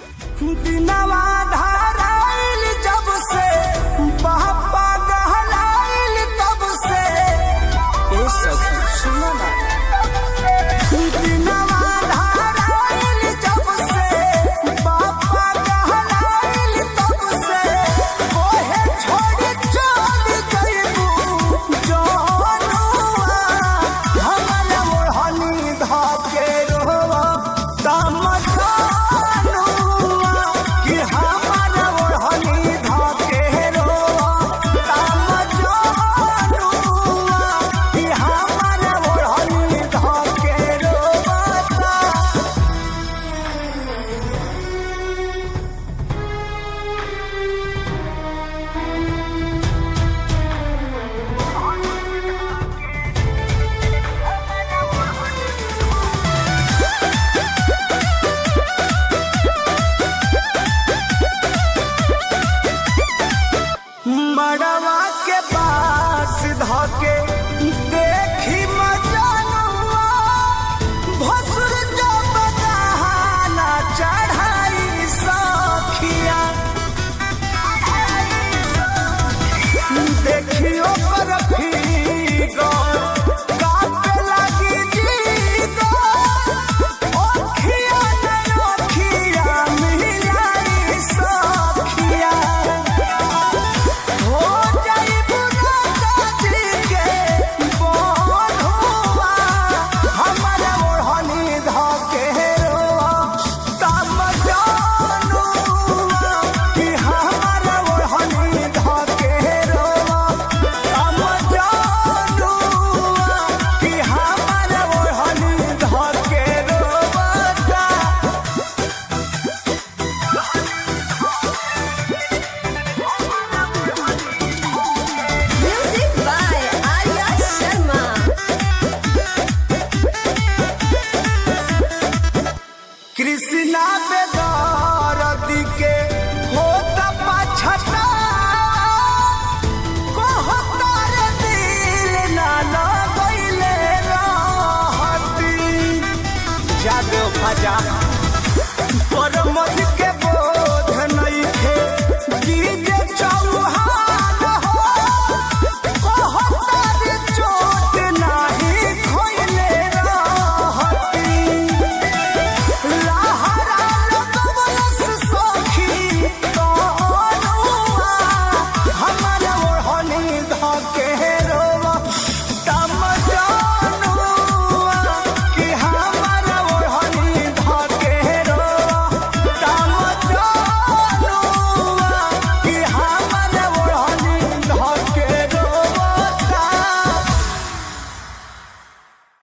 दिनवा धाराइल जब से बापा गहलाइल तब से। ए सखी सुनो ना। दिनवा धाराइल जब से बापा गहलाइल तब से कोहे छोड़ चल गइबू जनुआ हमरा ओढ़नी धाके रोवा तमजानुआ कि हमरा ओढ़नी धाके रोवा तमजानुआ कि हमरा ओढ़नी धाके रोवा। मड़वा के पास धके देखी मजनुआ भसुर जब दहाना चढ़ाई सखिया। देखियो पर फिगर कापे लागी जीगर ओखिया न ओखिया मिलाई सखिया। हो जाई बुरा जी के बंधुआ हमरा ओढ़नी धके रोआ तमजानुआ कि हमरा ओढ़नी धके रोआ तमजानुआ कि हमरा ओढ़नी धके रोआ। Music by Arya Sharma. Krishna बेदरदी के होत पाछता कहतार दिल ना लगैले रहती जादो भजा।